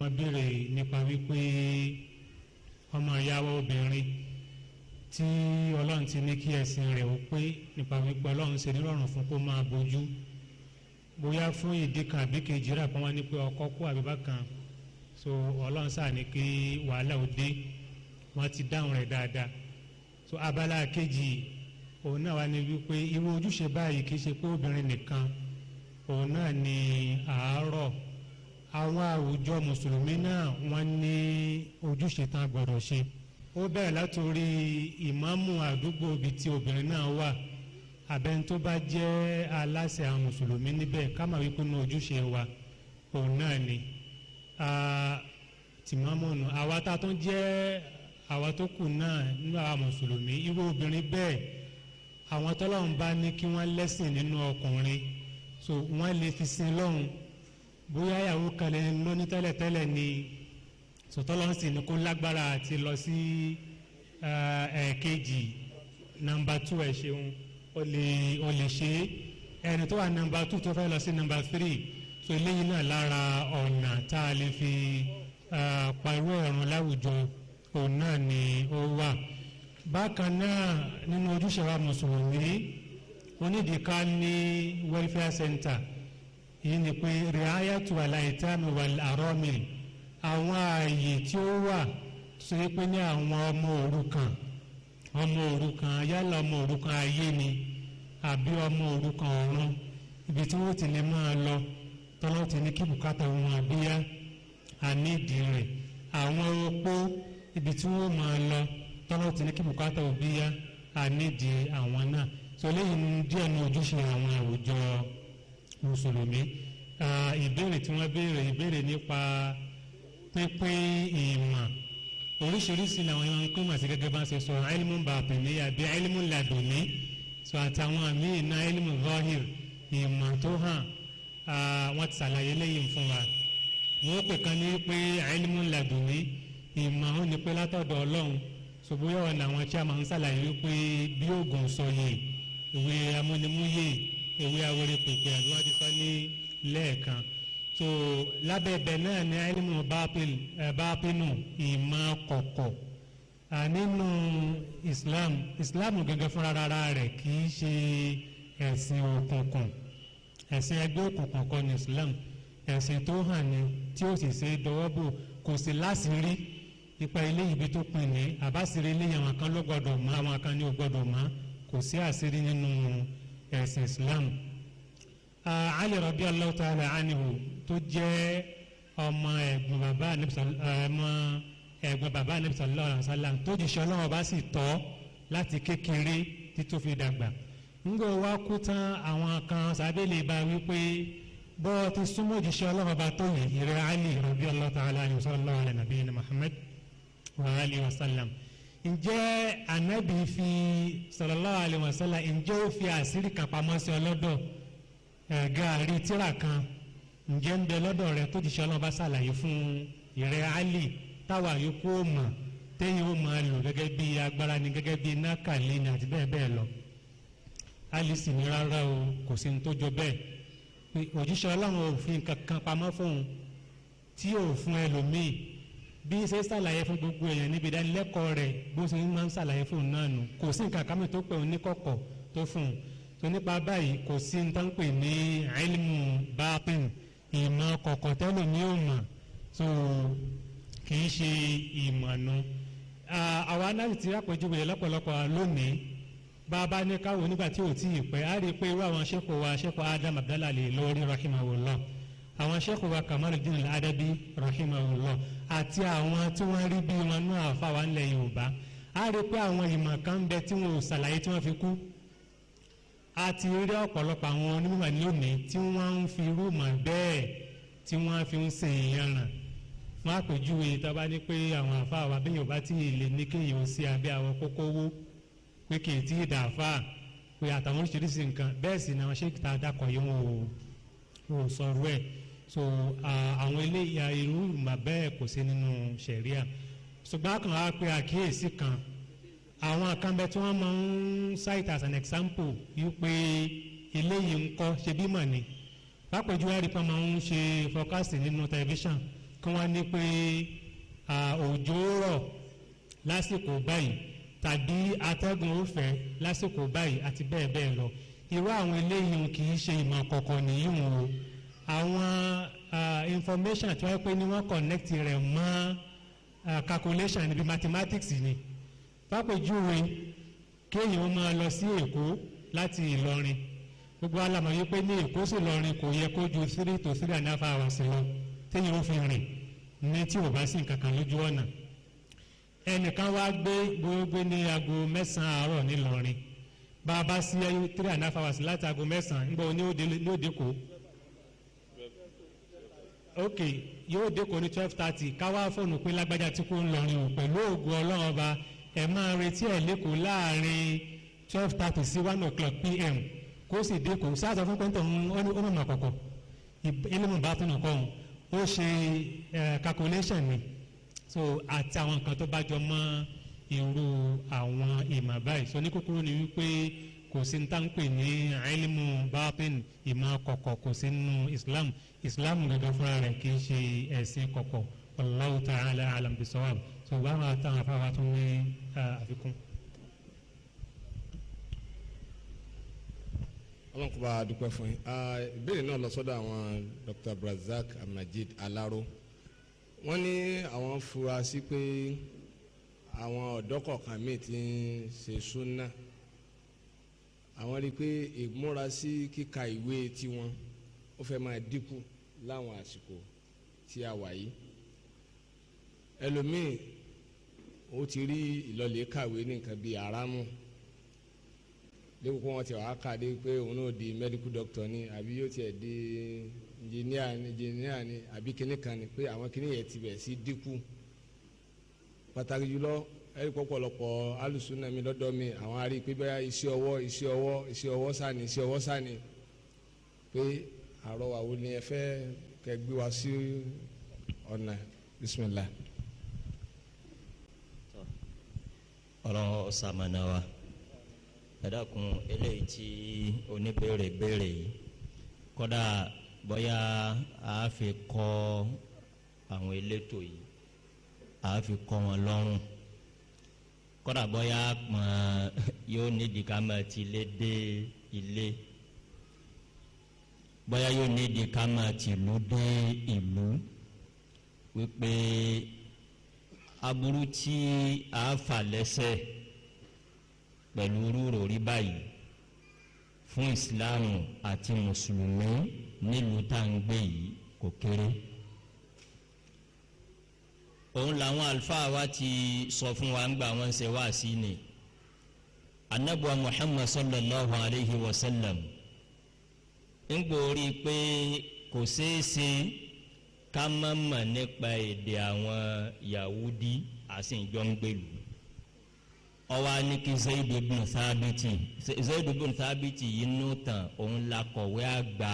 Wọ́n béèrè nípa wípé ọmọ ìyàwó obìnrin tí Ọlọ́run ti ní kí ẹ̀sìn rẹ̀ ó pé, nípa wípé Ọlọ́run ṣe nírọ̀rùn fún kó máa bójú, bóyá fún ìdí kan àbí kejì rà pé wọ́n ní pé ọkọ kú àbí bákan, so Ọlọ́run sáà ní kí wàhálà ó dé, wọ́n ti dáhùn rẹ̀ dáadáa. So abala kejì òun náà wà ní wípé irú ojúṣe báyìí kì í ṣe pé obìnrin nìkan, òun náà ní àárọ̀ àwọn àwùjọ mùsùlùmí náà wọ́n ní ojúṣe tán gbọ́dọ̀ ṣe. Ó bẹ̀rẹ̀ látòrí ìmáàmù àdúgbò ibi tí obìnrin náà wà, àbẹ́ni tó bá jẹ́ aláṣẹ àwọn mùsùlùmí níbẹ̀, ká máa wípé ní ojúṣe wa òun náà ni tìmáàmù nù. Àwa tá a tún jẹ́ àwa tó kù náà nínú àwọn mùsùlùmí, irú obìnrin bẹ́ẹ̀ àwọn tọ́lọ́run bá ní kí wọ́n lẹ́sìn nínú ọkùnrin, so wọ́n lè fi sin lọ́hùn. Bóyá ìyàwó kan lè lóní tẹ́lẹ̀tẹ́lẹ̀ ni, sọtọ́lọ́run sì ní kó lágbára àti lọ sí ẹ̀ẹ̀kejì nọ́mbà 2, ẹ̀ ṣeun, ó lè ṣe é. Ẹni tó wà nọ́mbà 2 tó fẹ́ lọ sí nọ́mbà 3, so eléyìí náà lára ọ̀nà tá a lè fi pariwo ẹ̀rùn láwùjọ òun náà ni ó wà. Bákan náà nínú ojúṣe wa mùsùlùmí, onídìíká ní welfare center yìí ni pé riayatu alaitami wal aromil, àwọn ààyè tí ó wà tó ṣe pé ní àwọn ọmọ òrukàn, yálà ọmọ òrukàn ayé ni àbí ọmọ òrukàn ọ̀run, ibi tí wọ́n ti lè máa lọ tọ́lọ́ ti ní kí bùkátà wọn àbíyá àníìdí rẹ̀. Àwọn opó ibi tí wọ́n máa lọ tọ́lọ́ ti ní kí bùkátà òbíyá àníìdí àwọn náà. So léyìn díẹ̀ ní ojúṣe àwọn àwùjọ mùsùlùmí. Ìbéèrè tí wọ́n béèrè, ìbéèrè nípa pínpín ìmọ̀ oríṣiríṣi làwọn ẹ̀rọ ń pín màsí gẹ́gẹ́ bá ń ṣe sọ, ilmu batini àbí ilmu laduni, so àtàwọn míì náà ilmu zahir, ìmọ̀ tó hàn, wọ́n ti ṣàlàyé lẹ́yìn fún wa. Wọ́n pè kan ní pé ilmu laduni, ìmọ̀ ó ní pé látọ̀dọ̀ Ọlọ́run, ṣùgbọ́n ọ̀nà àwọn tí a máa ń ṣàlàyé wípé bí oògùn sọyè, ìwé amúnimúyè, ìwé awere pèpè àbí wọ́n ti sọ ní lẹ́ẹ̀kan. So lábẹ́bẹ̀ náà ni ilmu bápínù, ìmọ̀ kọ̀kọ̀. Nínú Islam gẹ́gẹ́ fúnra rárá rẹ̀ kì í ṣe ẹ̀sìn òkùnkùn, ẹ̀sìn ẹgbẹ́ òkùnkùn kọ́ ni Islam. Ẹ̀sìn tó hàn ní tí ó sì ṣe dọwọ́ bò, kò sí láṣìírí ipa ilé ibi tó pin ní àbáṣírí ilé àwọn kan ló gbọdọ̀ mọ̀, àwọn kan ní ò gbọdọ̀ mọ̀, kò sí àṣírí nínú ẹ̀sìn Islam. Ali radiyallahu ta'ala anhu tó jẹ́ ọmọ ẹ̀gbọ́n bàbá Ànábì sallallahu alaihi wasallam tó jíṣẹ́ Ọlọ́run bá sì tọ́ láti kékeré títí fi dàgbà. Ńgbọ́ wa kú tán, àwọn kan sábẹ́ lè bá wípé bọ́ ti súnmọ́ jíṣẹ́ Ọlọ́run bá tó yìí, ìrẹ́ Ali radiyallahu ta'ala anhu sallallahu ala nabiyyina Muhammad wa alihi wa sallam. Ǹjẹ́ Ànábì fi sallallahu alaihi wa sallam, ǹjẹ́ ó fi àṣírí kan pamọ́ sí ọlọ́dọ̀ gaari tíra kan, ǹjẹ́ ń bẹ lọ́dọ̀ rẹ tó jíṣẹ́ Ọlọ́run bá ṣàlàyé fún ìrẹ́ Ali táwa yòókù ó mọ̀, téyìn ó máa lò gẹ́gẹ́ bí agbára ni, gẹ́gẹ́ bí nákàlẹ́ ni àti bẹ́ẹ̀ bẹ́ẹ̀ lọ. Ali sì ní rárá o, kò sí ní tó jọ bẹ́ẹ̀, pé òjíṣẹ́ Ọlọ́run ò fi nǹkan kan pamọ́ fóun tí ò fún ẹlòmíì. Bí ṣe ṣàlàyé fún gbogbo èèyàn níbi ìdánilẹ́kọ̀ọ́ rẹ̀, bó ṣe máa ń ṣàlàyé fóun náà nù, kò sí nǹkan kan tó pè òun ní kọ̀kọ̀ tó fún un. Tó nípa báyìí kò sí ní tán pè ní ilmu batin, ìmọ̀ kọ̀kọ̀ tẹ́lòmíì ò mọ̀, so kì í ṣe ìmọ̀ nu. Àwa náà ti rápẹ̀jùwèé lọ́pọ̀lọpọ̀ lónìí. Bàbá ní káwọn nígbà tí ò tí ì pẹ́, á rí i pé irú àwọn ṣẹ́kù wa, ṣẹ́kù Adam Abdallah Al-Ilory rahimahullah, àwọn ṣẹ́kù wa Kamaluddin Al-Adabi rahimahullah, àti àwọn tí wọ́n rí bí wọn náà àfàwà ńlẹ̀ Yorùbá, á rí i pé àwọn ìmọ̀ kan ń bẹ tí wọn ò ṣàlàyé tí wọ́n fi kú. A ti rí ọ̀pọ̀lọpọ̀ àwọn onímọ̀ lónìí tí wọ́n ń fi irú mọ̀ bẹ́ẹ̀ tí wọ́n fi ń ṣe ìyànràn. Wọ́n àpèjúwe tá a bá ní pé àwọn àfàwà bí Yorùbá tí ì lè ní kéèyàn ó sí abẹ́ àwọn kókó wó pé kì í tí ì dàáfà, pé àtàwọn oríṣiríṣi nǹkan bẹ́ẹ̀ sì ni àwọn ṣéèkì tá a dákọ̀ yìí wọn ò sọ̀rọ̀ ẹ̀. So àwọn eléyà irú ìmọ̀ bẹ́ẹ̀ kò sí nínú ṣẹ̀ríà. Ṣùgbọ́n kan á pe àkíyèsí kan, àwọn kan bẹ tí wọ́n máa ń cite as an example yìí pé eléyìí ń kọ́ ṣe bímọ ni. Lápèjúwe rí pé wọ́n máa ń ṣe forecast nínú tẹlifíṣàn, Kí wọ́n ní pé òjò rọ̀ lásìkò báyìí tàbí atẹ́gùn ó fẹ́ lásìkò báyìí àti bẹ́ẹ̀ bẹ́ẹ̀ lọ. Irú àwọn eléyìí kì í ṣe ìmọ̀ kọ̀kọ̀ nìyí wọn o. Àwọn information tí wọ́n pè ní wọ́n connect rẹ̀ mọ́ calculation níbi mathematics ni. Fápèjúwe, kéèyàn máa lọ sí Èkó láti Ìlọrin, gbogbo alamọ̀ yìí pé ní Èkó sí Ìlọrin kò yẹ kó ju 3 to 3.5 hours lọ téèyàn ó fi rìn ní tí ò bá sí nǹkan kan lójú ọ̀nà. Ẹnìkan wá gbé gbogbo ní aago 9 àárọ̀ nílọrin, bá a bá sí 3.5 hours láti aago 9, nígbà ní òde kó, ok, yóò dé kó ní 12:30. Káwá fóònù pé lágbájá tí kò ń lọrin o, pẹ̀lú ògùn Ọlọ́run Ọba, ẹ̀ máa retí ẹ̀ lẹ́kọ̀ọ́ láàrin 12:30 sí 1 o'clock pm, kó sì dé kó sáà sọ fún pẹ́ńtọ̀ ó mọ̀ kọ̀kọ̀ ilé bá tún nǹkan ó ṣe calculation ni. So àti àwọn nǹkan tó bá jọ mọ́ irú àwọn ìmọ̀ báyìí. So ní kúkúrú ni wípé kò sí ní táǹpẹ̀ ní ilmu batin, ìmọ̀ kọ̀kọ̀, kò sí nínú Islam. Islam gẹ́gẹ́ fúnra rẹ̀ kì í ṣe ẹ̀sìn kọ̀kọ̀. Wallahu ta'ala a'lam bisawab. So báwọn àtàwọn afáwà tún ní àfikún. Ọlọ́run kó bá a dúpẹ́ fún yín. Ìbéèrè náà lọ sọ́dọ̀ àwọn Dr. Abdulrazak Ahmajid Alaro. Wọ́n ní àwọn fura sí pé àwọn ọ̀dọ́ kọ̀ọ̀kan míì ti ń ṣe súnà, àwọn rí i pé ìmúra sí kíka ìwé tiwọn ó fẹ́ máa dínkù láwọn àsìkò tí a wà yìí. Ẹlòmíì ó ti rí ìlọlẹ̀ kàwé ní nǹkan bíi àrámù dípò kó wọn ti wàá kà dé pé òun náà di medical doctor ni, àbí yóò tiẹ̀ di engineer ni, àbí kíní kan ni, pé àwọn kíní yẹn ti bẹ̀ sí dínkù. Pàtàkì jùlọ, ẹ̀rí pọ̀pọ̀lọpọ̀ alùsùnà mi lọ́dọ̀ mi, àwọn arí pé bẹ́ẹ̀ iṣẹ́ ọwọ́, iṣẹ́ ọwọ́, iṣẹ́ ọwọ́ sáni, iṣẹ́ ọwọ́ sáni, pé àrọwà wo ni ẹ fẹ́ kẹ́ gbé wa sí ọ̀nà? Bismillah. Ọlọ́run ṣamọ̀nà wa. Ẹ dákun, eléyìí tí oníbèrè béèrè yìí, kódà bóyá a fi kọ́ àwọn elétò yìí, a fi kọ́ wọn lọ́rùn, kódà bóyá pọ̀n yóò nídìí ká máa ti lé dé ilé, bóyá yóò nídìí ká máa tìlú dé ìlú, wípé aburú tí a fà lẹ́sẹ̀ pẹ̀lú rúrò rí báyìí fún ìsìláàmù àti mùsùlùmí nílùú tá à ń gbé yìí kò kéré. Òun làwọn àlùfáà wa ti sọ fún wa ńgbà wọn ṣe wá sí ni anabuwa Muhammad sallallahu alayhi wa sallam ń gbòòrí pé kò ṣeé ṣe ká má mọ̀ nípa èdè àwọn Yahudi àsìnjọ́ ń gbèlú. Ọwọ́ ní kí Zaid ibn Thabiti, Zaid ibn Thabiti yìí nù tán, òun la kọ̀wé àgbà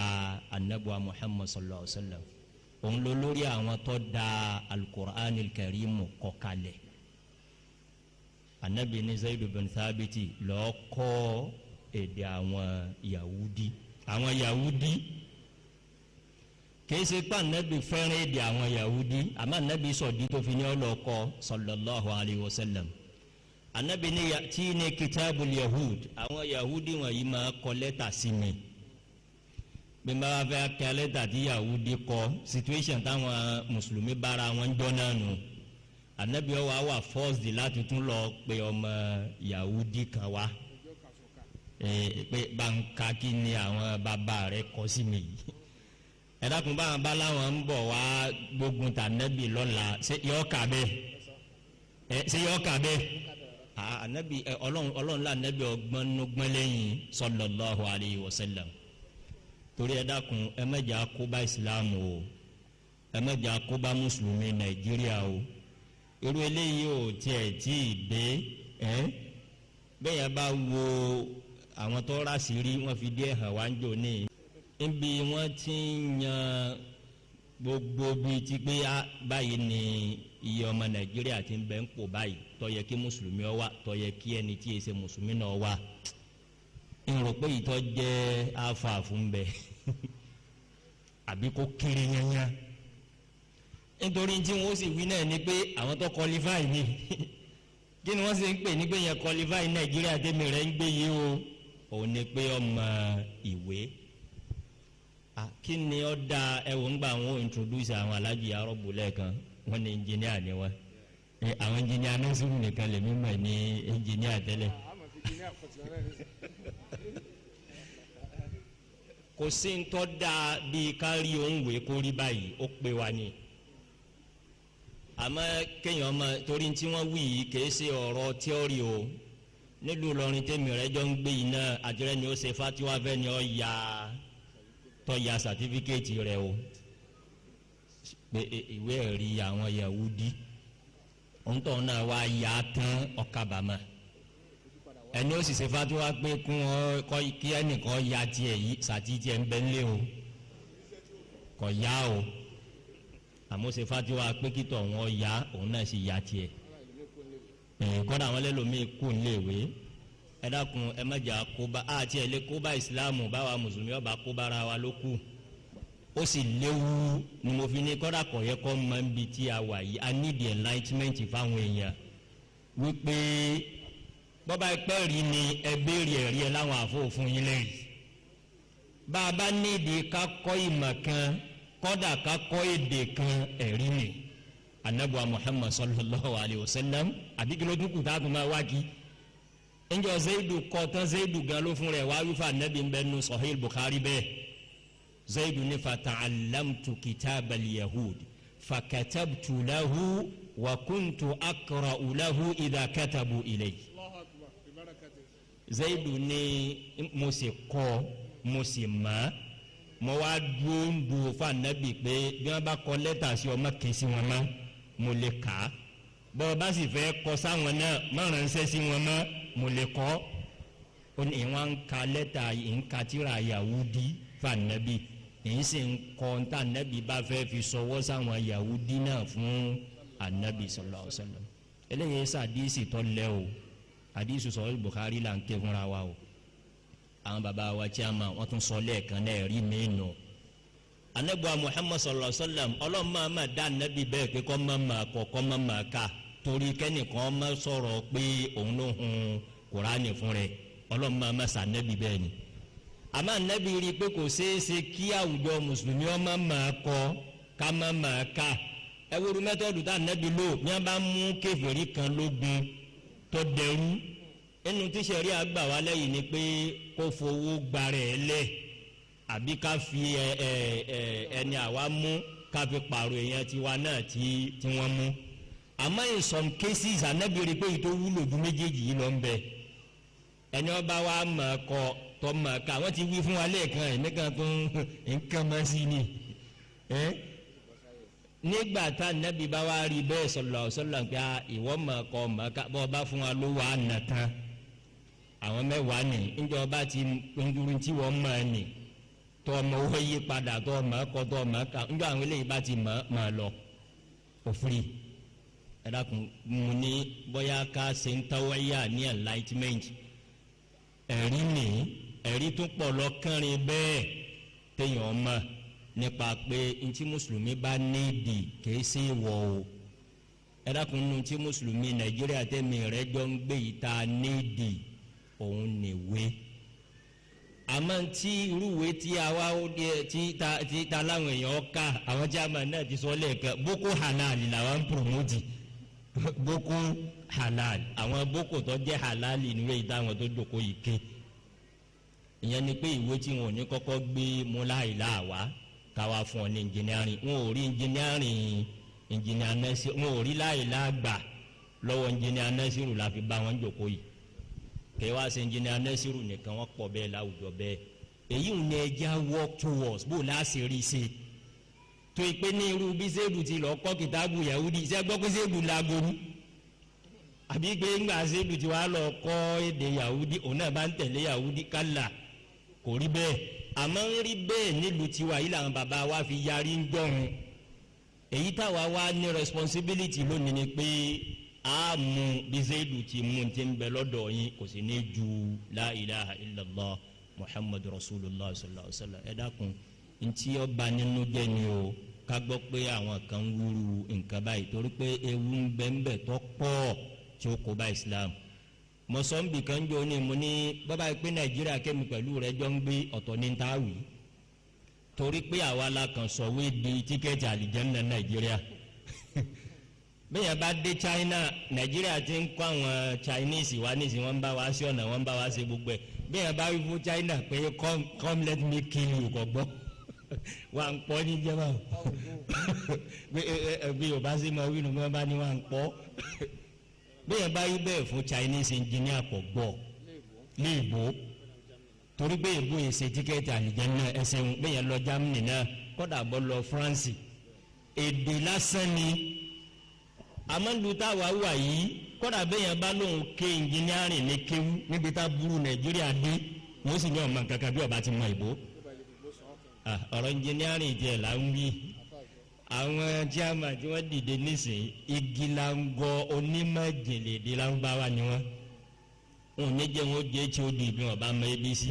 anabuwa Muhammad sallallahu alayhi wa sallam, òun ló lórí àwọn tó da alukur'an karimu kọ kalẹ̀. Anabi ní Zaid ibn Thabiti lọ́ọ́ kọ́ èdè àwọn Yahudi. Àwọn Yahudi, kìí ṣe pé anabi fẹ́ràn èdè àwọn Yahudi, àmọ́ anabi sọ̀dí tó fi ní ọlọ́kọ sallallahu alayhi wa sallam. Anabi ní tí ní kitabul yahud, àwọn Yahudi wọ̀nyí máa kọ lẹ́tà sí mi. Bí n bá wá fẹ́ kọ lẹ́tà tí Yahudi kọ, situation táwọn mùsùlùmí bára wọn jọ náà nù, anabi ọwọ́ àwà forced láti tún lọ pe ọmọ Yahudi kan wá pé báńkà, kí ni àwọn bàbá rẹ kọ sí mi yìí? Ẹ dákun, báwọn bá láwọn ń bọ̀ wá gbógun tà nẹ́bì lọ́la, ṣé yọ ká bẹ́ẹ̀? Ẹ ṣé yọ ká bẹ́ẹ̀? Anabi ẹ, Ọlọ́run, Ọlọ́run là nẹ́bì ọgbọ́n nugbọ́n lẹ́yìn sallallahu alayhi wa sallam. Torí ẹ dákun, ẹ mẹ́jọ kó bá ìsìlámù o, ẹ mẹ́jọ kó bá mùsùlùmí Nàìjíríà o. Irú eléyìí ò tiẹ̀ tí ì dé. Ẹ bẹ́ẹ̀ yẹn bá wo àwọn tó rà sí rí, wọ́n fi díẹ̀ hàn wá ń jò ní níbi wọ́n ti ń yan gbogbo bíi ti pé báyìí ni iye ọmọ Nàìjíríà ti ń bẹ ń pò báyìí, tó yẹ kí mùsùlùmí ó wà, tó yẹ kí ẹni tí èsè mùsùlùmí náà wà, ń rò pé ìtọ́ jẹ́ àfààfù ń bẹ àbí kó kéré yányá. Nítorí tí wọ́n sì wí náà ni pé àwọn tó qualify ni. Kí ni wọ́n sì ń pè ní pé yẹn qualify Nàìjíríà tẹ́mi rẹ̀ ń gbé yìí o? Òun ni pé ọmọ ìwé. Kí ni ó da ẹ̀wọ̀n gbà wọ́n introduce àwọn alájì arọ́bù lẹ́ẹ̀kan, wọ́n ní engineer ni wọ́n. Àwọn engineer nọ́ọ̀sì nìkan lè mímọ̀ ní engineer tẹ́lẹ̀. Kò sí ń tọ́ da bíi kárí òǹwé kó rí báyìí, ó pé wa ni. Àmọ́ kéèyàn ọmọ torí tí wọ́n wí yìí kìí ṣe ọ̀rọ̀ tíọ́rì o. Nílùú Ìlọrin tèmi rẹ jọ ń gbé yìí náà, àtìrẹ́ ni ó ṣe fatiwa fẹ́ ni ó ya tọ́ ya sàtífíkẹ́ẹ̀tì rẹ o, pé ìwé ẹ̀rí àwọn Yahudi òǹtọ̀ náà wá ya tán ọ̀kabàmà. Ẹni ó sì ṣe fatiwa pé kí ẹnìkan ya tiẹ̀ yìí, sàtí tiẹ̀ ń bẹ́ ńlẹ̀ o, kọ̀ ya o. Àmọ́ ṣe fatiwa pé kítọ̀ wọn ya, òun náà sì ya tiẹ̀. Kọ́dà àwọn ẹlẹ́lòmíì kù níléèwé. Ẹ dákun, ẹ má jà kóbá àti ẹ lè kóbá ìsìláàmù, báwa mùsùlùmí ọba kóbá ara wa ló kù. Ó sì léwu ni mo fi ní kọ́dà kọ̀ yẹ kọ́ mọ́ níbi tí a wà yìí. A need enlightenment fáwọn èèyàn wípé bọ́ba ẹgbẹ́ rí ni ẹ béèrè ẹ̀rí ẹ láwọn àfọ̀fún yín lẹ́yìn. Bá a bá nídìí ká kọ́ ìmọ̀ kan, kọ́dà ká kọ́ èdè kan, ẹ̀rí ni anabuwa Muhammad sallallahu alayhi wa sallam. Àbí kí ló tún kù tá a tún máa wá kí? Njọ Zayidu kọ tán, Zayidu gan ló fún rẹ̀ wá wífà anabi bẹ́ẹ̀ nu Sahih Bukhari bẹ́ẹ̀. Zayidu ní fata'allamtu kitab al-yahud fakatabtu lahu wa kuntu akra'u lahu idha katabu ilayhi. Zayidu ní mo sì kọ́, mo sì mọ̀, mo wá dúró ń dúró fún anabi pé bí wọ́n bá kọ lẹ́tà sí ọmọ kì í sí wọn mọ́, mo lè kà á. Bọ́ ọ bá sì fẹ́ kọ sáwọn náà, má ránṣẹ́ sí wọn mọ́, mo lè kọ́. Ó ní ìwọ̀n ń ka lẹ́tà, ń ka tírà Yahudi fún anabi, èyí sì ń kọ́ ń tà anabi bá fẹ́ fi sọwọ́ sáwọn Yahudi náà fún anabi sallallahu alaihi wasallam. Eléyìí sàdísì tó lẹ́ o, àdísì sọ̀rọ̀ Bukhari là ń ké fúnra wa o. Àwọn baba wa tí a ma wọ́n tún sọ lẹ́ẹ̀kan náà rí mi nù. Anabi Muhammad sallallahu alaihi wasallam, Ọlọ́run máa ma dá anabi bẹ́ẹ̀ pé kọ́ máa ma kọ́ kọ́ máa ma ka, torí kẹ́nìkan máa sọ̀rọ̀ pé òun ló hun Kùránì fún rẹ̀. Ọlọ́run máa ma sa anabi bẹ́ẹ̀ ni. Àmọ́ anabi rí i pé kò ṣeé ṣe kí àwùjọ mùsùlùmí ó máa ma kọ́ ká máa ma ka. Ẹ wúru mẹ́tọ́dù tá anabi lò ní wọ́n bá mú kèfèrí kan lógun tó dẹrú. Inú tí sẹ̀rí àgbà wa lẹ́yìn ni pé kó fowó gbarẹ̀ ẹ lẹ̀, àbí ká fi ẹni àwa mú ká fi pààrọ̀ èèyàn tiwa náà tí wọ́n mú. Àmọ́ in some cases Ànábì rí pé èyí tó wúlò ju méjèèjì yìí lọ ń bẹ. Ẹni ọba wa mọ̀ kọ tọ́ mọ̀ ká, wọ́n ti wí fún wa lẹ́ẹ̀kan, ẹ̀mí kan tó ń kàn mọ́ sí ni. Nígbà tá Ànábì bá wa rí bẹ́ẹ̀ sallallahu alaihi wasallam pé ìwọ mọ̀ kọ mọ̀ ká, bọ́ ọba fún wa ló wà á nà tán. Àwọn mẹ́wàá ni njọba ti ndúró tí wọ́n mọ̀ ni tọ́ ọmọ owó yí padà, tọ́ ọmọ kọ́, tọ́ ọmọ ká, njọ àwọn eléyìí bá ti mọ̀ mọ̀ lọ òfurì. Ẹ dákun, mo ní bóyá ká ṣe ń tawáyà ní enlightenment. Ẹ̀rí ni ẹ̀rí tó pọ̀ lọ́kànrin bẹ́ẹ̀ téèyàn mọ̀ nípa pé ntí mùsùlùmí bá nídìí kìí ṣe wọ̀ o. Ẹ dákun, nu tí mùsùlùmí Nàìjíríà tẹ̀mí rẹ̀ jọ ń gbé yìí ta nídìí òun nìwé. Àmọ́ tí irúwé tí a wá tí ta láwọn èèyàn ká, àwọn jáàmà náà ti sọ lẹ́ẹ̀kan, Boko halal làwọn ń promote. Boko halal, àwọn boko tó jẹ́ halal níwé yìí táwọn tó jókòó yìí ké. Ìyẹn ni pé ìwé tí wọn ò ní kọ́kọ́ gbé múláìlá wá káwá fún ọ ní engineering. Wọn ò rí engineering, engineer nẹ́sì, wọn ò rí láìlá gbà lọ́wọ́ engineer nẹ́sìrù la fi bá wọn jókòó yìí. Kẹ́ wá ṣe engineer nẹ́sìrù nìkan, wọ́n pọ̀ bẹ́ẹ̀ láwùjọ bẹ́ẹ̀. Èyí ń ní ẹja work towards bó láṣẹ rí ṣe. Tó yìí pé ní irú bí Zéèdù ti lọ kọ́ kìtàbù Yahudi, ṣé gbọ́ pé Zéèdù lagoru? Àbí pé ńgbà Zéèdù ti wá lọ kọ́ èdè Yahudi, òun náà bá ń tẹ̀lé Yahudi kálá, kò rí bẹ́ẹ̀. Àmọ́ ń rí bẹ́ẹ̀ nílùú tiwa yìí làwọn bàbá wa fi yarí ń dọ̀run. Èyí táwa wá ní responsibility lónìí ni pé a mú bí Zéèdù ti mú ti ń bẹ lọ́dọ̀ yín, kò sì ní ju la ilaha illallah Muhammadu rasulillah sallallahu alaihi wa sallam. Ẹ dákun, ntí ọba nínú jẹ́ ni o, Ká gbọ́ pé àwọn kan ń wúru nǹkan báyìí, torí pé ewu ń bẹ ń bẹ tó pọ̀ tí ó kó bá Islam. Mọ̀sánbì kan jọ ní mo ní bàbá yìí pé Nàìjíríà kẹ́mi pẹ̀lú rẹ̀ jọ ń gbé ọ̀tọ̀ ní ta wì, torí pé àwa la kàn sọ̀wé di tíkẹ́ẹ̀tì àlìjẹ́nà Nàìjíríà. Bẹ́ẹ̀ bá dé China, Nàìjíríà ti ń kọ́ àwọn Chinese wa nísìnyí, wọ́n ń bá wa sí ọ̀nà, wọ́n ń bá wa ṣe gbogbo ẹ̀. Bẹ́ẹ̀ bá wí fún China pé "Come, come, let me kill you," kò gbọ́. Wà ń pọ́ ní jẹ́ báwo bí Yorùbá sì máa wí nù, bí wọ́n bá ní wà ń pọ́. Bẹ́ẹ̀ bá wí bẹ́ẹ̀ fún Chinese engineer, kò gbọ́ léèbó, torí pé èbó yìí ṣe tíkẹ́ẹ̀tì àlìjẹ́nà ẹsẹ̀. Bẹ́ẹ̀ lọ Germany náà, kọ́dà bọ́ lọ France, èdè lásán ni. Àmọ́ táwa wà yìí, kọ́dà bẹ́ẹ̀ bá lóun ké engineering ní kéwú níbi tá burú Nàìjíríà dé, wọ́n sì ní ọmọ kankan bí ọba ti mọ ìbò. Ọ̀rọ̀ engineering tiẹ̀ là ń wí. Àwọn chairman tí wọ́n dìde nísìnyí, igi la ń gọ, onímọ̀ jìnlẹ̀ èdè Lárúbáwá ni wọ́n. Wọn ò ní jẹ́ wọn ó jẹ́ tí ó di ìbí wọn bá mọ ABC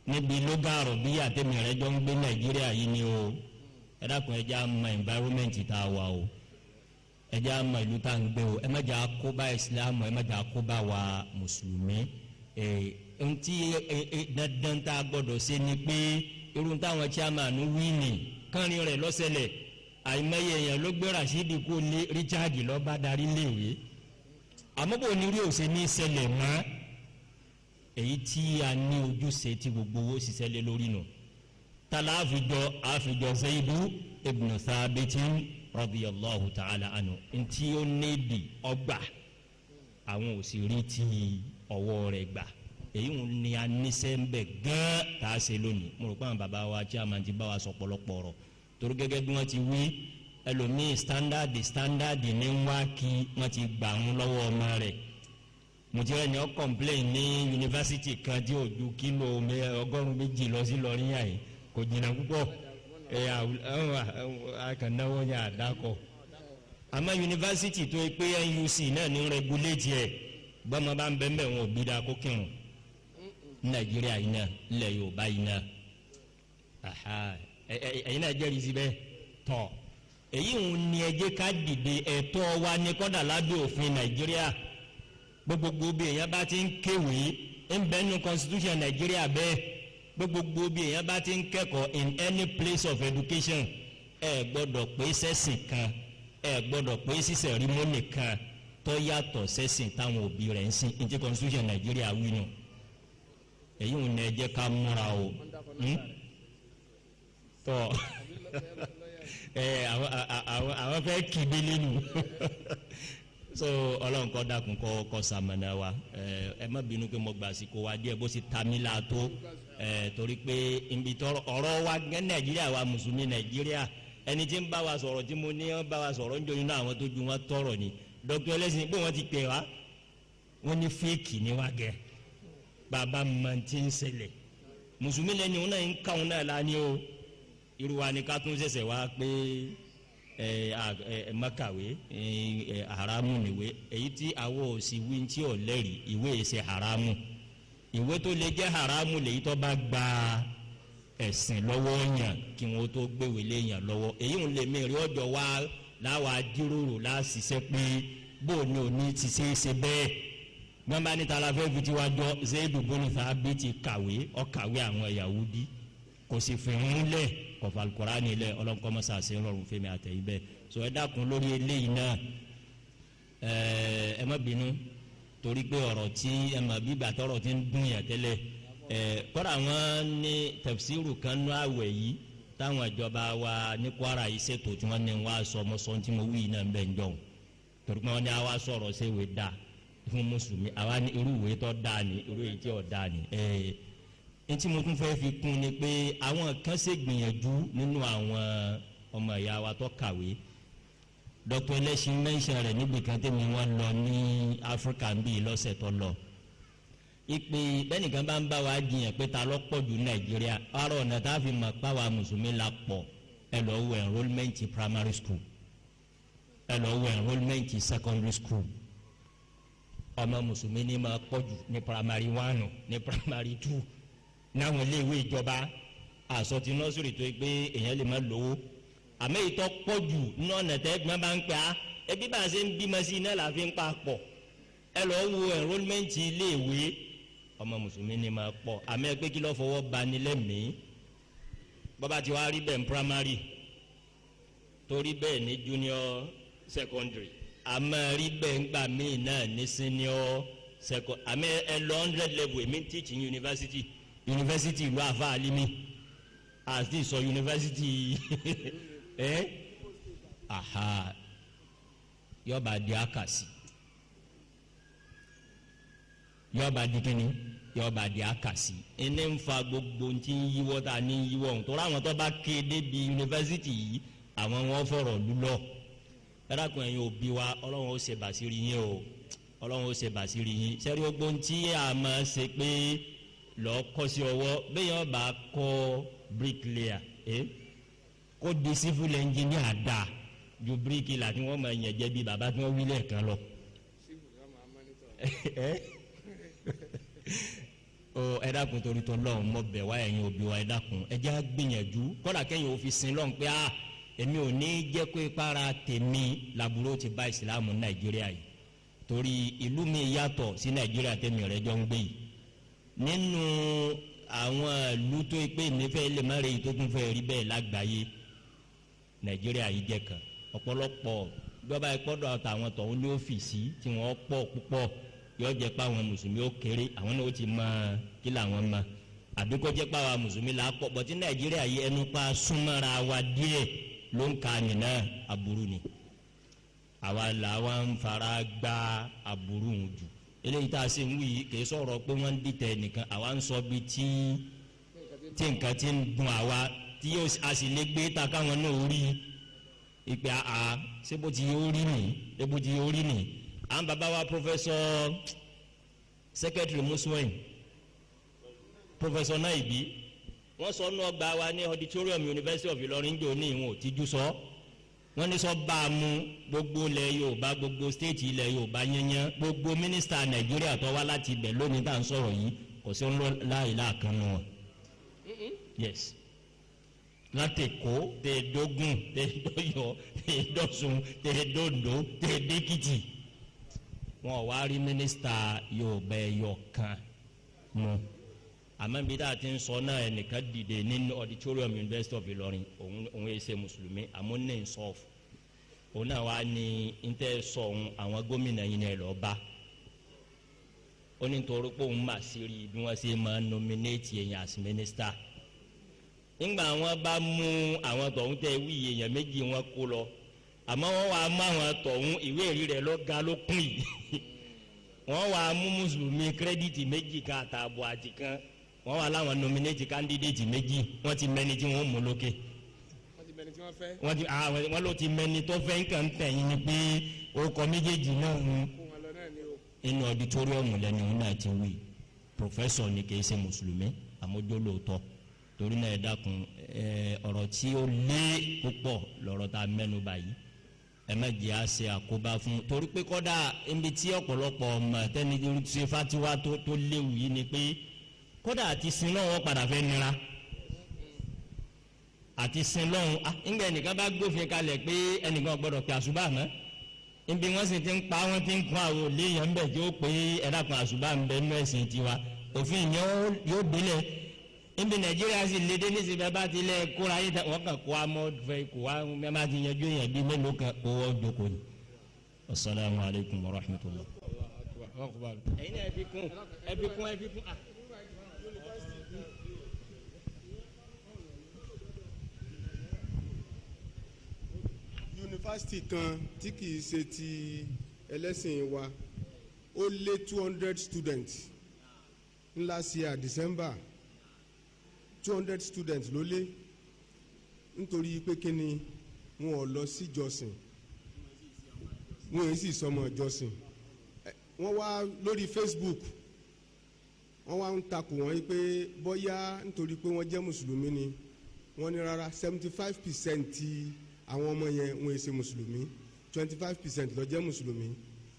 níbi lógàrọ̀ bí àtẹ̀mí rẹ̀ jọ ń gbé Nàìjíríà yìí ni o. Ẹ dákun, ẹ jẹ́ á mọ environment tá a wà o, ẹ jẹ́ á mọ ìlú tá a ń gbé o. Ẹ má jẹ́ á kó bá Ìsìlámù, ẹ má jẹ́ á kó bá wa mùsùlùmí. Ẹ ntí dandan tá a gbọ́dọ̀ ṣe ni pé irun táwọn chairman wí ni kánrin rẹ̀ lọ́sẹ̀lẹ̀. Àìmọye èèyàn ló gbé Rasidi kó lé Richard lọ́ba darí léèwé, àmọ́ bò ní rí òsè ní ṣẹlẹ̀ mọ́. Èyí tí a ní ojúṣe tí gbogbo owó ṣiṣẹ́ lé lórí nù tala àfijọ́ àfijọ́ Zaidu ibn Thabit radiyallahu ta'ala anhu, ntí ó níbi ọgbà àwọn òsì rí ti ọwọ́ rẹ̀ gbà. Èyí ń ní a níṣẹ́ ń bẹ̀ gán tá a ṣe lónìí. Mo rò pé àwọn bàbá wa chairman ti bá wa sọ pọ̀lọpọ̀ ọ̀rọ̀, torí gẹ́gẹ́ bí wọ́n ti wí, ẹlòmíì standard ní ń wá kí wọ́n ti gbà ń lọ́wọ́ ọmọ rẹ̀. Mo ti rẹ̀ ní ọ́ complain ní yunifásitì kan tí ò ju kílò 200 lọ sí lọ́rin yà yìí, kò jìnnà púpọ̀. Ẹ àkànnáwó yà àdàkọ. Àmọ́ yunifásitì tó yẹ pé NUC náà ní regulate ẹ̀, gbọ́mọ bá ń bẹ́ẹ̀ bẹ́ẹ̀, wọn ò bí dáa kó kírun. Nàìjíríà yìí náà, ilẹ̀ Yorùbá yìí náà, ẹ̀yin náà jẹ́rìí sí bẹ́ẹ̀ tọ̀. Èyí ń ní ẹ jẹ́ ká dìde. Ẹ̀tọ́ wa ní kọ́dà lábẹ́ òfin Nàìjíríà, gbogbogbò bí èèyàn bá ti ń kéwèé ń bẹ nínú constitution Nàìjíríà bẹ́ẹ̀, gbogbogbò bí èèyàn bá ti ń kẹ́kọ̀ọ́, in any place of education, ẹ gbọ́dọ̀ pé sẹ́sìn kan, ẹ gbọ́dọ̀ pé sí ceremony kan tó yàtọ̀ sẹ́sìn táwọn òbí rẹ̀ ń sìn. Ní ti constitution Nàìjíríà wí nù. Èyí ń ní ẹ jẹ́ ká múra o. Tọ́ ẹ àwọn fẹ́ kìdí nínú. So Ọlọ́run kọ́ dákun kọ́ sàmànà wa. Ẹ ẹ má bínú pé mo gbà sí kó wa díẹ̀ bó sì ta mí la tó ẹ, torí pé ibi tọrọ ọ̀rọ̀ wa gẹ́ Nàìjíríà wa, mùsùlùmí Nàìjíríà, ẹni tí ń bá wa sọ̀rọ̀ tí mo ní ń bá wa sọ̀rọ̀ ń jọ inú àwọn tó ju wọn tọrọ ni dókítà ẹlẹ́sìn pé wọ́n ti pè wá, wọ́n ní fake ni wá gẹ́ bàbá mọ̀ tí ń ṣẹlẹ̀. Mùsùlùmí lẹ́ni òun náà ń ká òun náà la ní o. Irú wa ni ká tún ṣẹ̀ṣẹ̀ wá pé ẹ ẹ mọ́kàwé ẹ haramu níwé, èyí tí àwọn òsì wí tí ò lẹ́rìí. Ìwé ṣe haramu. Ìwé tó lè jẹ́ haramu lèyí tó bá gba ẹ̀sìn lọ́wọ́ yàn kí wọ́n tó gbéwèé lé yàn lọ́wọ́. Èyí ń lè mí rí ọjọ́ wa láwa jíròrò láṣìṣẹ́ pé bó ni òní ti ṣe é ṣe bẹ́ẹ̀. Gbọ́n bá níta la fẹ́ fi tiwa jọ Zaidu bóni Thabiti kàwé, ọ̀kàwé àwọn Yahudi, kò sì fi ń lẹ̀ kọfà Al-Qur'ani lẹ̀. Ọlọ́nkọ́mọ́sá ṣe ń rọrùn fẹ́mi àtẹ̀yìn bẹ́ẹ̀. Sọ ẹ dákun lórí eléyìí náà, ẹ ẹ má bínú, torí pé ọ̀rọ̀ tí ẹ má bí gbàtọ́rọ̀ ti ń dùn yàn tẹ́lẹ̀. Ẹ kọ́ra wọn ní tafsiru kan nú àwẹ̀ yìí táwọn ìjọba wa ní Kwara yìí ṣètò tí wọ́n ní wọ́n á sọ ọmọ sọ tí mo wí náà ń bẹ̀ ń jọ̀hún, torí pé wọ́n ní àwa sọ̀rọ̀ ṣé ìwé dáa fún mùsùlùmí, àwa ní irú ìwé tó dáa ni, irú èyí tí ò dáa ni. Ẹ ntí mo tún fẹ́ fi kún ni pé àwọn kan ṣe gbìyànjú nínú àwọn ọmọ ìyá wa tó kàwé. Dr. Ẹlẹ́sìn mẹ́ńsàn rẹ̀ níbi kan tẹ́mi wọ́n lọ ní Áfíríkà ń bí lọ́sẹ̀ tó lọ, ìpè bẹ́nìkan bá ń bá wa jiyàn pé ta ló pọ̀ jù Nàìjíríà, ọ̀rọ̀ ọ̀nà tá a fi mọ̀ pa wa mùsùlùmí la pọ̀, ẹ lọ wo enrollment primary school, ẹ lọ wo enrollment secondary school. Ọmọ mùsùlùmí ní ma pọ̀ jù ní primary one, ní primary two, náwọn iléèwé ìjọba. Àsọtí nursery tó yẹ pé èèyàn lè má lówó. Àmọ́ ìtọ́ pọ̀ jù ní ọ̀nà tẹ́ gbọ́n bá ń pẹ́ á ẹbí bá a ṣe ń bímọ sí iná là fi ń pa pọ̀. Ẹ lọ wo enrollment iléèwé ọmọ mùsùlùmí ni máa pọ̀. Àmọ́ ẹ pé kí ló fọwọ́ bani lẹ́mìí bọ́ba ti wá rí bẹ́ẹ̀ ní primary torí bẹ́ẹ̀ ní junior secondary àmọ́ rí bẹ́ẹ̀ ńgbà míì náà ní senior secondary. Àmọ́ ẹ lọ 100 level èmi ń teach in university ìlú àfa alimi àti sọ university ẹ aha yọba di akasi yọba di kini yọba di akasi ẹni ń fa gbogbo ntí ń yíwọ́ tá a ní yíwọ́ ohun tó ráwọn tó bá kéde bí yunifásitì yìí àwọn wọn fọ̀rọ̀ lulọ̀. Ẹ̀rọ̀kùn ẹ̀yin òbí wa ọlọ́run ó ṣe bàṣírí yín o, ọlọ́run ó ṣe bàṣírí yín. Sẹ́rí gbogbo ntí a máa ṣe pé lọ́ọ́ kọ́ sí ọwọ́ bẹ́ẹ̀ yẹn bá kọ́ bricklayer kó di civil engineer da ju bricklayer tí wọ́n máa yẹn jẹ́ bí bàbá tí wọ́n wí lẹ́ẹ̀kan lọ. Ẹ dákun torí tọ́ lọ́hùn mọ́ bẹ̀ wá ẹ̀yin òbí wa ẹ dákun ẹ jẹ́ á gbìyànjú kọ́dà kẹ́yìn òfin sin lọ́hùn pé a èmi ò ní jẹ́ pé para tèmi làbúrò ti bá ìsìlámù Nàìjíríà yìí torí ìlú mi yàtọ̀ sí Nàìjíríà tèmi rẹ̀ jọ ń gbé yìí. Nínú àwọn ìlú tó pé nífẹ̀ẹ́ lè má rèé tó tún fẹ́ rí bẹ́ẹ̀ lágbàáyé Nàìjíríà yìí jẹ́ kan. Ọ̀pọ̀lọpọ̀ gbọ́dọ̀ ìpọ́dọ̀ àtàwọn tọ̀hún ní ọ́fíìsì tí wọ́n pọ̀ púpọ̀ yóò jẹ́ pé àwọn mùsùlùmí ó kéré àwọn náà ó ti mọ kí làwọn mọ àbí kó jẹ́ pé àwọn mùsùlùmí là á pọ̀ bọ̀tí Nàìjíríà yìí ẹnu pa súnmọ́ra wa díẹ̀ ló ń ka nìna aburú ni àwa làwa ń fara gbá aburú ń jù. Eléyìí tá a ṣe ń wí kì í sọ̀rọ̀ pé wọ́n ń dìtẹ̀ nìkan àwa ń sọ bí tí nǹkan ti ń dùn àwa tí a sì lè gbé ta káwọn náà rí ìpè àá ṣé bó ti yóò rí nì ṣé bó ti yóò rí nì. À ń bàbá wa Professor Secretary Muslim Professor Naibi wọ́n sọ nù ọgbà wa ní auditorium University of Ilorin jò ní ìwọ̀n òtíjú sọ wọ́n ní sọ bá a mú gbogbo ilẹ̀ Yorùbá gbogbo state ilẹ̀ Yorùbá yẹnyẹn gbogbo mínísítà Nàìjíríà tó wá láti ibẹ̀ lónìí tá à ń sọ̀rọ̀ yìí kò sí ń lọ láì láàkan nù wọn. Yes, láti Èkó tẹ dógùn tẹ dọ́yọ̀ tẹ dọ́sùn tẹ dòndó tẹ dẹ́kìtì wọn wá rí mínísítà Yorùbá ẹyọ kan mú. Àmọ́ ibi tá a ti ń sọ náà ẹnìkan dìde nínú auditorium University of Ilorin òun yẹ ṣe mùsùlùmí àmọ́ ní nsọ́ọ̀fù òun náà wá ní ntẹ́ sọ òun àwọn gómìnà yìí ní ẹ lọ́ọ́ bá ó ní torí pé òun mà sí rí bí wọ́n ṣe máa nominate èèyàn as minister. Ńgbà wọn bá mú àwọn tọ̀hún tẹ wí èèyàn méjì wọn kó lọ àmọ́ wọ́n wá mú àwọn tọ̀hún ìwé ẹ̀rí rẹ̀ lọ́ga ló kún yìí wọ́n wá mú mùsùlùmí kírẹ́dìtì méjì kan àtààbọ̀ àti kan wọ́n wá láwọn nominate candidate méjì wọ́n ti mẹ́ni tí wọ́n mú lókè wọ́n ti mẹ́ni tí wọ́n fẹ́. Wọ́n ló ti mẹ́ni tó fẹ́ nǹkan tẹ̀yìn ni pé orúkọ méjèèjì náà ń inú auditorium lẹ́nu òun náà ti wí professor ni kì í ṣe mùsùlùmí àmójó lóòótọ́. Torí náà ẹ dákun ọ̀rọ̀ tí ó lé púpọ̀ lọ́rọ̀ tá a mẹ́nu báyìí ẹ má jẹ́ à ṣe àkóbá fún torí pé kọ́dà ibi tí ọ̀pọ̀lọpọ̀ ọmọ tẹ́ni ṣe fatiwa tó léwu yìí ni pé kódà àti sin lọ́wọ́ padà fẹ́ nira àti sin lọ́hùn ńgbà ẹnìkan bá gbófin kalẹ̀ pé ẹnìkan gbọ́dọ̀ pé àṣùbà mọ́ ibi wọ́n sì ti ń pa wọ́n ti ń kún àwọn òléèyàn ńbẹ̀ tí ó pé ẹ̀dàkùn àṣùbà ń bẹ nínú ẹ̀sìn tiwa òfin yẹn yóò délẹ̀ ibi Nàìjíríà sì lédè nísìnyí bẹ́ẹ̀ bá ti lẹ̀ kóra yìí wọ́n kàn kó amọ́ fẹ́ kó wa bẹ́ẹ̀ bá ti yanjú yẹn bí mélòó kan kó wọ́n jókòó ni. Asalaamu alaykum wa rahmatulah. Ẹ̀yin náà ẹ fi kún ẹ fi kún ẹ fi kún. Yunifásitì kan tí kìí ṣe ti ẹlẹ́sìn wa ó lé 200 students ńlá sí à December 200 students ló lé nítorí pé kí ni wọn ò lọ sí ìjọsìn wọn èyí sì sọmọ ìjọsìn. Wọ́n wá lórí Facebook wọ́n wá ń takò wọ́n pé bóyá nítorí pé wọ́n jẹ́ mùsùlùmí ni wọ́n ní rárá 75% ti àwọn ọmọ yẹn wọ́n ṣe mùsùlùmí 25% ló jẹ́ mùsùlùmí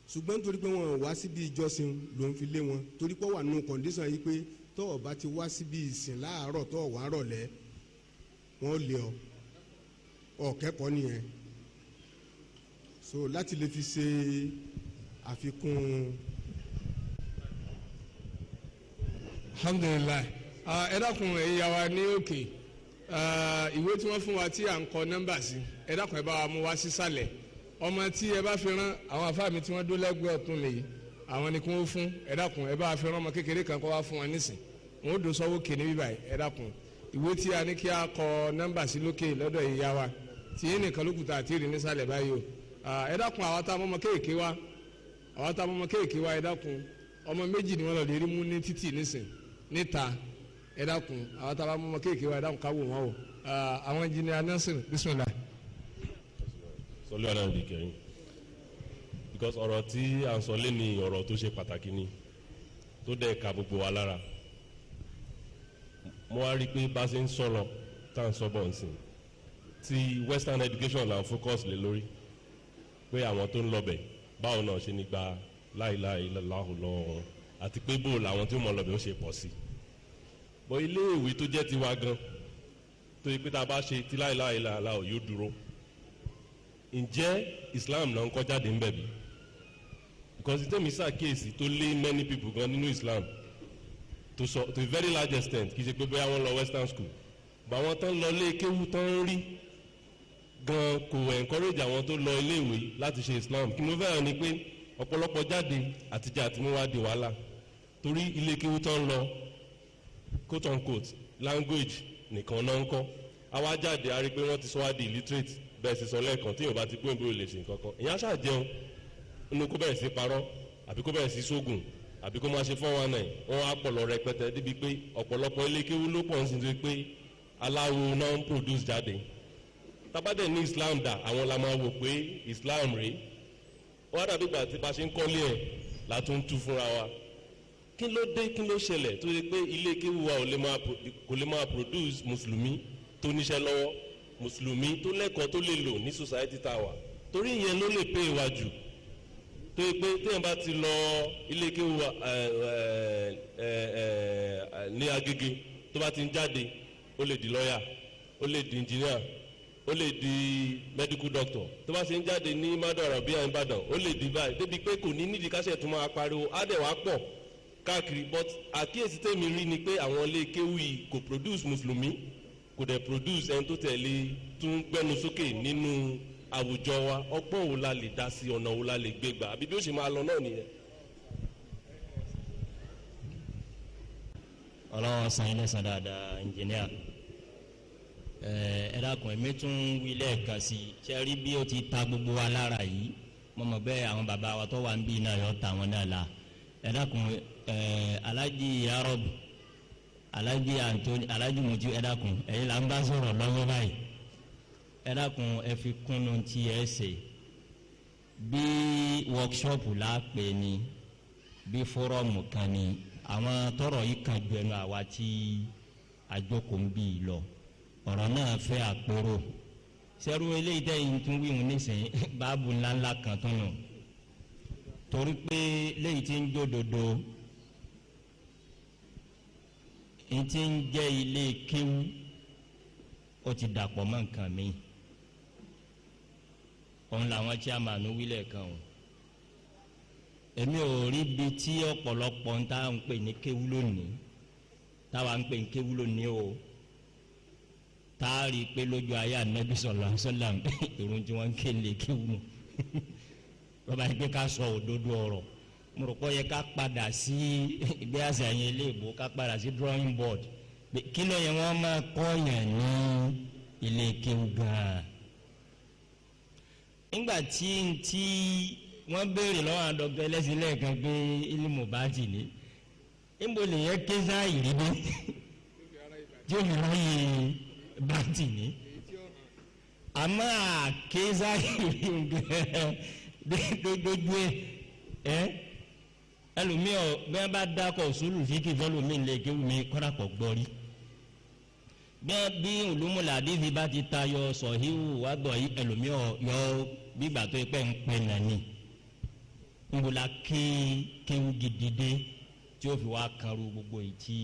ṣùgbọ́n nítorí pé wọ́n wá síbi ìjọsìn ló ń fi lé wọn torí pé wà nù kọ̀ǹdíṣàn yìí pé tó o bá ti wá síbi ìsìn láàárọ̀ tó o wá rọ̀lẹ́ wọ́n lé ọ. Ọ̀kẹ́kọ̀ọ́ nìyẹn. So láti lè fi ṣe àfikún. Alhamdulilayi. Ẹ dákun, ẹ̀yin yà wá ní òkè, ìwé tí wọ́n fún wa tí à ń kọ nọ́mbà sí, ẹ dákun, ẹ bá wa mú wá sísàlẹ̀. Ọmọ tí ẹ bá fi rán àwọn afá mi tí wọ́n dó lẹ́gbẹ̀ẹ́ ọ̀tún mi yìí, àwọn ni kí wọ́n fún. Ẹ dákun, ẹ bá wa fi rán ọmọ kékeré kan kó wá fún wọn nísìn, wọn ó dó sọ́wọ́ kè ní bíbáyìí. Ẹ dákun, ìwé tí a ní kí a kọ nọ́mbà sí lókè lọ́dọ̀ ìyá wa tí yín nìkan lókùtà àti ìrìn nísàlẹ̀ báyìí o. Ẹ dákun, àwọn tá a mọ́mọ́ kéèké wa, àwọn tá a mọ́mọ́ kéèké wa, ẹ dákun, ọmọ méjì ni wọ́n lọ lè rí mú ní títì nísìn níta. Ẹ dákun, àwọn tá a bá mọ́mọ́ kéèké wa, ẹ dákun, ká wò wọ́n o. Àwọn engineer Nasir, bismillah. Sọlá náà di kẹrin, because ọ̀rọ̀ tí à ń sọ lé ní ọ̀rọ̀ tó ṣe pàtàkì ni, tó dẹ̀ ka gbogbo wa lára. Mo wá rí i pé bá a ṣe ń sọ lọ, tá à ń sọ bọ̀ nsìn, ti western education là ń focus lé lórí, pé àwọn tó ń lọ bẹ̀, báwo náà ṣe ní gba láìláì láhùn lọ́wọ́ wọn, àti pé bó làwọn tí ó mọ̀ lọ bẹ̀ ó ṣe pọ̀ sí. Bọ́ ilé ìwé tó jẹ́ tiwa gan, tó yẹ pé tá a bá ṣe ti láìláì láhùn yóò dúró, ǹjẹ́ Islam náà ń kọ́ jáde ń bẹ̀ bí? Because tèmi ṣàkíyèsí tó lé many people gan nínú Islam to, so, to a very large extent, kì í ṣe pé bóyá wọ́n lọ western school, but àwọn tán lọ lé kéwú tán ń rí gan kò encourage àwọn tó lọ iléèwé láti ṣe Islam. Kí ló fẹ́ràn ni pé ọ̀pọ̀lọpọ̀ jáde àtijọ́ àti mú wá di wàhálà, torí ilé kéwú tán lọ, quote unquote, language nìkan náà ń kọ́. Àwa jáde, a rí pé wọ́n ti sọ wá di illiterate. Bẹ́ẹ̀ sì sọ lẹ́ẹ̀kan, tí yóò bá ti gbóyìnbó lè ṣe nǹkan kan, ìyẹn á ṣáà jẹun inú, kó bẹ̀rẹ̀ sí parọ́, àbí kó bẹ̀rẹ̀ sí sógun, àbí kó máa ṣe 419. Wọ́n á pọ̀ lọ rẹpẹtẹ débi pé ọ̀pọ̀lọpọ̀ ilé kéwú ló pọ̀ ń sin tó pé aláwo náà ń produce jáde. Tabadẹ ní Islam dà, àwọn la máa wò pé Islam rèé. Wọ́n á dàbí ìgbà tí bá ṣe ń kọ́lé ẹ̀ la tún tú fúnra wa. Kí ló dé? Kí ló ṣẹlẹ̀ tó yẹ pé ilé kéwú wa kò lè máa produce mùsùlùmí tó níṣẹ́ lọ́wọ́, mùsùlùmí tó lẹ́kọ̀ọ́ tó lè lò ní society tá a wà? Torí ìyẹn ló lè pè wá jù, tó yẹ pé téèyàn bá ti lọ ilé kéwú wa ní Agége, tó bá ti ń jáde, ó lè di lọ́yà, ó lè di engineer, ó lè di medical doctor. Tó bá ṣe ń jáde ní Mádọ̀rọ̀ bíi Ìbàdàn, ó lè di báyìí, débi pé kò ní nídìí káṣẹ̀ tó máa pariwo, á dẹ̀ wá pọ̀ káàkiri. But àkíyèsí tèmi rí ni pé àwọn ilé kéwú yìí kò produce mùsùlùmí, kò dẹ̀ produce ẹni tó tẹ̀lé tún gbẹ́nu sókè nínú àwùjọ wa. Ọgbọ́n wo la lè dá sí? Ọ̀nà wo la lè gbé gbà? Àbí bí ó ṣe máa lọ náà nìyẹn? Ọlọ́wọ́ san ilé san dáadáa, engineer. Ẹ dákun, èmi tún wí lẹ́ẹ̀kan sí i. Ṣe rí bí ó ti ta gbogbo wa lára yìí, mo mọ̀ bẹ́ẹ̀, àwọn bàbá wa tó wà ń bí náà yọ ta wọn náà la. Ẹ dákun, Alhaji Arab, Alhaji Antoni, Alhaji Mutu, ẹ dákun, ẹ̀yin là ń bá sọ̀rọ̀ lọ́wọ́ báyìí. Ẹ dákun, ẹ fi kúnnú tí ẹ ṣe bí workshop la pè ní, bí forum kan ní, àwọn tọrọ yìí kan ju ẹnu àwa tí àjọkò ń bí i lọ. Ọ̀rọ̀ náà fẹ́ àpérò sẹ́rú eléyìí tẹ́yìn tún wíwùn nísìnyí, báàbù ńláńlá kan tún nù, torí pé léyìí tí ń jódodo ń ti ń jẹ́ ilé kéwú, ó ti dàpọ̀ mọ́ nǹkan mi. Òun làwọn chairman wílẹ̀ kan o. Èmi ò rí bi tí ọ̀pọ̀lọpọ̀ ń tá ń pè ní kéwú lónìí, táwa ń pè ní kéwú lónìí o, tá a rí i pé lójú ayé Ànábì sallallahu alaihi wasallam, irun tí wọ́n ń ké lè kéwú nù. Bàbá yìí pé ká sọ òdodo ọ̀rọ̀, mo rò pé ó yẹ ká padà sí ìgbé àṣà yẹn léèbó, ká padà sí drawing board. Kí ló yẹ wọ́n máa kọ́ yẹn ní ilé kéwú gan-an? Nígbà tí tí wọ́n béèrè lọ́wọ́ àwọn dọ́kítà ẹlẹ́sìn lẹ́ẹ̀kan pé ilimu bá ti ní níbo lè yẹ kéza ìrírí tí ó fi ráyè bá ti ní, àmọ́ àkéza ìrírí dojú ẹ ẹlòmíì ọ bí wọ́n bá dákọ̀ sùúrù fíkì fọlọ́mìn lè kéwù mí kọ́dà pọ̀ gbọ́ rí bí olùmúlàdífi bá ti tayọ sọ̀híwù wà gbọ̀ yí, ẹlòmíì ọ yọ gbígbà tó pẹ́ ń pẹ́ nàní nbola ké kéwù gidi dé tí ó fi wá kanru gbogbo yìí tí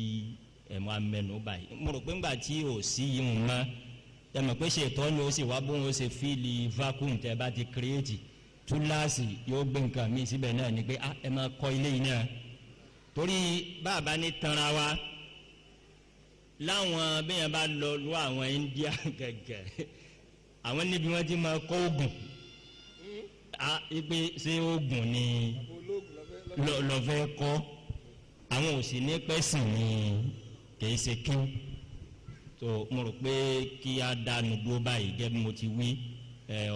ẹ̀ máa mẹ́nu báyìí. Mo rò pé ńgbà tí ò sí yìí ń mọ́. Ẹ mọ̀ pé ṣètọ́ ni ó sì wá bóun ó ṣe fíìlì vacuum tẹ́ bá ti kírètì túláàsì yóò gbé nǹkan míì síbẹ̀ náà ni pé ẹ máa kọ́ ilé yìí náà. Torí bàbá ní tanra wa láwọn bẹ́ẹ̀ bá lọ lọ àwọn India gẹ̀gẹ̀ àwọn níbi wọ́n ti máa kọ́ oògùn ipe ṣé oògùn ni lọ́fẹ́ kọ́ àwọn ò sì ní pẹ́sìn ni kìí ṣe kí. Tó mo rò pé kí a dánu dúró báyìí gẹ́gẹ́ bí mo ti wí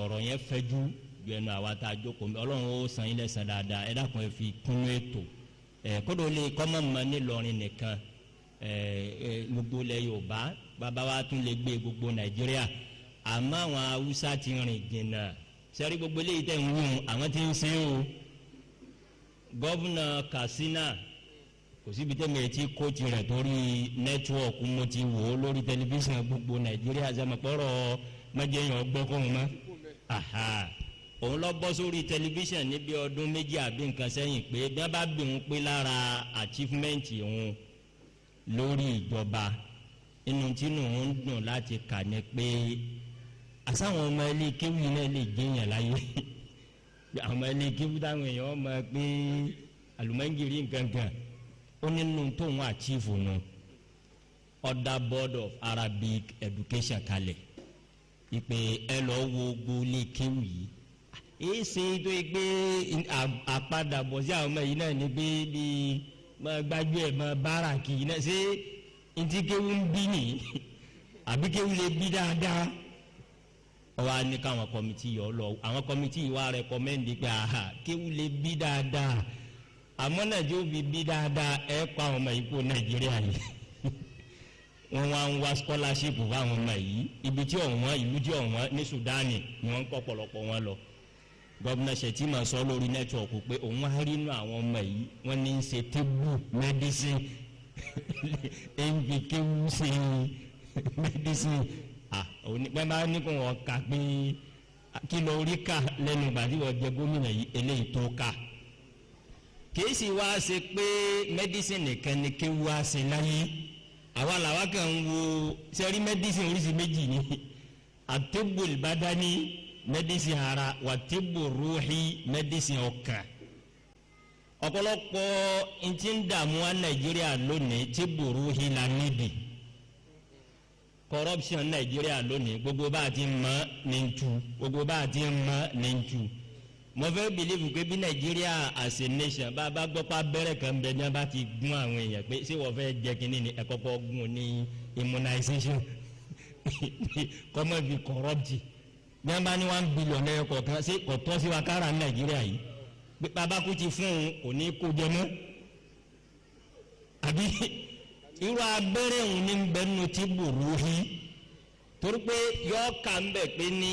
ọ̀rọ̀ yẹn fẹ́jú ju ẹnu àwa tá a jókòó. Ọlọ́run ó san yín lẹ́san dáadáa. Ẹ dákun ẹ fi kúnú ètò kódò lè kọ́mọ̀ mọ́ nílọrin nìkan gbogbo ilẹ̀ Yorùbá bàbá wa tún lè gbé gbogbo Nàìjíríà. Àmọ́ àwọn Haúsá ti rìn jìnnà sẹ́rí gbogbo eléyìí tẹ̀ ń wíwọ̀n àwọn tí ń ṣe o. Gọ́vùnà Katsina kò síbi tẹ́mi ẹ̀ tí kó tirẹ̀ torí nẹ́tíwọ̀kù mo ti wò ó lórí tẹlifíṣàn gbogbo Nàìjíríà sẹ́mọ̀pọ̀rọ̀ mẹ́jẹ̀yàn gbọ́kọ̀ọ́ mọ́. Òun lọ bọ́ sórí tẹlifíṣàn níbi ọdún méjì àbí nǹkan sẹ́yìn pé bí wọ́n bá bí òun pé lára achievement òun lórí ìjọba inú tínú òun dùn láti kà ní pé àsáwọn ọmọ ilé kéwì náà lè jẹyàn láyé. Àwọn ọmọ ilé kéwì táwọn èèyàn mọ̀ pé àlùmọ́ngìrì nǹkankan ó nínú tóun achieve nù. Ọ̀dà Board of Arabic Education kalẹ̀ ìpè ẹ lọ wo gbolé kéwì yìí. Èyí ṣe tó yẹ pé àpadàbọ̀ sí àwọn ọmọ yìí náà ni pé bí máa gbájú ẹ̀ máa bára kì í náà ṣé ntí kéwù ń bí nìyí àbí kéwù lè bí dáadáa. Ọwọ́ á ní káwọn kọ́mítì yọ lọ àwọn kọ́mítì yìí wá rẹkọmẹ́ndì pé àhà kéwù lè bí dáadáa àmọ́ nàìjíríà fi bí dáadáa ẹ pa àwọn ọmọ yìí kó Nàìjíríà yìí. Wọ́n wá ń wá scholarship fáwọn ọmọ yìí ibi tí ọ̀wọ́n ìlú tí ọ̀wọ́n ní Sudani ni wọ́n ń kọ́ pọ̀lọpọ̀ wọn lọ. Gọ́vùnà Shettima sọ lórí nẹ́tíwọ̀kù pé òun á rí inú àwọn ọmọ yìí wọ́n ní í ṣe tébù mẹ́dísìn nbkéwù ṣe mẹ́dísìn. Òní pẹ́ bá ní kó wọ́n kà pé kí lọ rí kà lẹ́nu ìgbà tí wọ́n jẹ gómìnà yìí eléyìí tó kà. Kìí sì wá ṣe pé mẹ́dísìn nìkan ni kéwù á ṣe láyé. Àwa làwa kàn ń wo sẹ́rí mẹ́dísìn oríṣi méjì ni àtẹ́bù ìbádání mẹdísìn ara wà tébù rúhí mẹdísìn ọkàn. Ọ̀pọ̀lọpọ̀ ntí ń dààmú wa Nàìjíríà lónìí tébù rúhí la níbi. Corruption Nàìjíríà lónìí gbogbo bá a ti mọ̀ ní tu gbogbo bá a ti mọ̀ ní tu. Mo fẹ́ bìlífù pé bí Nàìjíríà as a nation bá a bá gbọ́ pa abẹ́rẹ́ kan bẹ ní a bá ti gún àwọn èèyàn pé ṣé wọ́n fẹ́ jẹ kínní ni ẹ kọ́kọ́ gún ní immunization kọ́mọ́ fi corrupt. Bí wọ́n bá ní 1 billion náírà kọ̀ọ̀kan ṣé kò tọ́ sí wa kára ní Nàìjíríà yìí pé bàbá kú ti fún un kò ní kó jẹ mọ́. Àbí irú abẹ́rẹ́ òun ní bẹ́ẹ̀ nù tí bòrú hí torí pé yọ ká ń bẹ̀ pé ní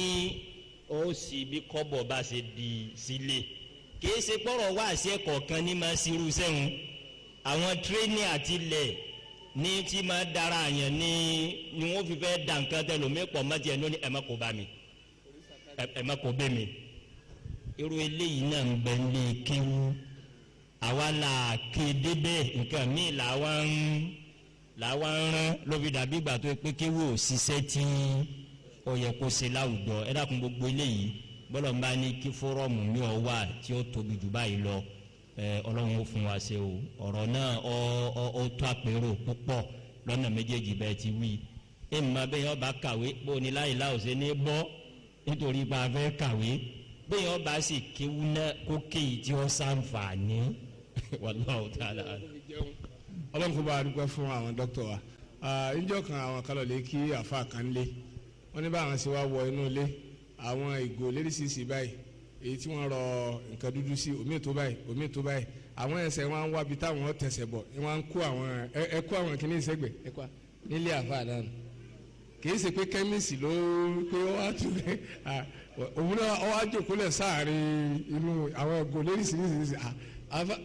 ó sì bí kọ́bọ̀ bá ṣe di sílé kìí ṣe pọ̀rọ̀ wá sí ẹ̀kọ́ kan ní máa ṣirú sẹ́hun. Àwọn tírénì àti ilẹ̀ ní tí máa dára àyàn ní ni wọ́n fi fẹ́ dà nǹkan tẹ lómi pọ̀ mọ́ tiẹ̀ lónìí ẹ̀ má kó bá mi ẹ má kó bẹ́ mi. Irú eléyìí náà ń bẹ ní kéwú àwa là kéde bẹ́ẹ̀ nǹkan míì làwa ń rán ló fi dàbí ìgbà tó pé kéwú ò ṣiṣẹ́ tí ó yẹ kó ṣe láwùjọ. Ẹ dákun gbogbo eléyìí bọ́lọ̀ ń bá ní kí fọ́rọ́ọ̀mù mi ọ̀ wà tí ó tóbi jù báyìí lọ. Ọlọ́run ó fún wa ṣe o. Ọ̀rọ̀ náà ó tó àpérò púpọ̀ lọ́nà méjèèjì bẹ́ẹ̀ ti wí. Ẹ̀ mọ bẹ́ẹ̀ yọba kàwé bó ni láyìí láòṣe ní bọ́ nítorí bá a fẹ́ kàwé bẹ́ẹ̀ ọba sì kéwú náà kó kéyìí tí ó sàǹfààní. Wallahu ta'ala. Ọlọ́run kó bá a dúpẹ́ fún àwọn dókítà wa. Níjọ́ kan àwọn kan lọ lè kí àfa kan lé wọ́n ní báwọn ṣe wá wọ inú ilé àwọn ìgò léríṣiríṣi báyìí èyí tí wọ́n rọ nǹkan dúdú sí omi tó báyìí omi tó báyìí àwọn ẹsẹ̀ wọn wá bi táwọn tẹsẹ̀ bọ̀ wọ́n kó àwọn ẹ kó àwọn kìíní ìsẹ́gbẹ̀ ẹ kó nílé àfa náà kìí ṣe pé kẹ́míìsì ló pé ó wá tún bẹ́ òun náà ó wá jókòó lẹ̀ sáàrin inú àwọn ẹ̀gọ́ lóríṣiríṣi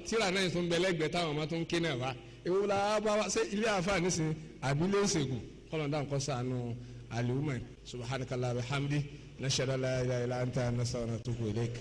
tíra náà tó ń bẹ lẹ́gbẹ̀ẹ́ táwọn ọmọ tó ń ké náà wá ewu la bá wá ṣé ilé àfa nísìnyí àbí ilé ìṣègùn kọ́lọ́ndà nǹkan sànù àlùmọ̀ subhanakallah bihamdi nashhadu an la ilaha illa anta nastaghfiruka wa natubu ilayk.